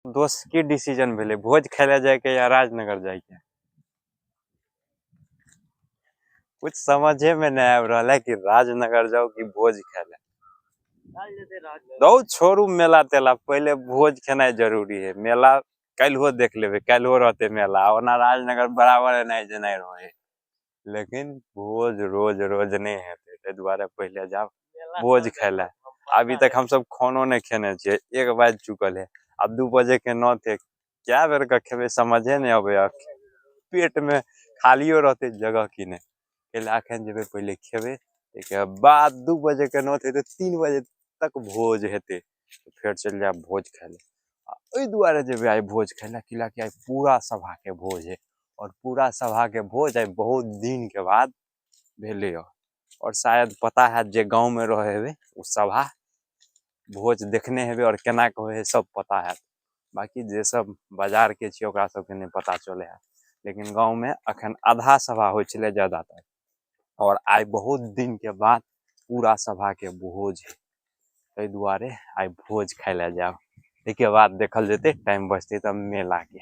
दोस्त की डिसीजन भेलै, भोज खाय लए जायके या राजनगर जायके? कुछ समझे में नहीं आबि रहल है कि राजनगर जाओ कि भोज खाय लए। बहुत छोड़ू मेला तेला, पहिले भोज खेनाइ जरूरी है। मेला काल्हिओ देख लेबै, काल्हिओ रहतै मेला। ओना राजनगर बराबर एनाइ जेनाइ रहै, लेकिन भोज रोज रोज नहि हेतै, ताहि दुआरे पहिले जाउ भोज खाय लए। अभी तक हमसब खानो नहि खेने छियै, 1 बाजि चुकल है, आब 2 बजे के 9 थे, कए बेर के खेबै समझे नहि अबैया। पेट में खालियो रहतै जगह की नहि, पहिले अखन जेबै पहिले खेबै, ताहिके बाद 2 बजे के 9 थे तऽ 3 बजे तक भोज हेतै, फेर चलि जायब भोज खाय लए। आ एहि दुआरे जेबै आइ भोज खाय लए कि आइ पूरा सभा के भोज है, और पूरा सभा के भोज आइ बहुत दिन के बाद भेलै हँ। और शायद पता हैत जे गाँव में रहै हेबै ओ सभा भोज देखने हेबै और केना के होइ है सब पता हैत। बाकी जे सब बाजार के छियै ओकरा सबके नहि पता चलै है, लेकिन गाँव में अखन आधा सभा होइ छलै ज्यादातर, और आइ बहुत दिन के बाद पूरा सभा के भोज है, ताहि दुआरे आइ भोज खाय लए जायब। ताहिके बाद देखल जेतै टाइम बचतै तब मेला के।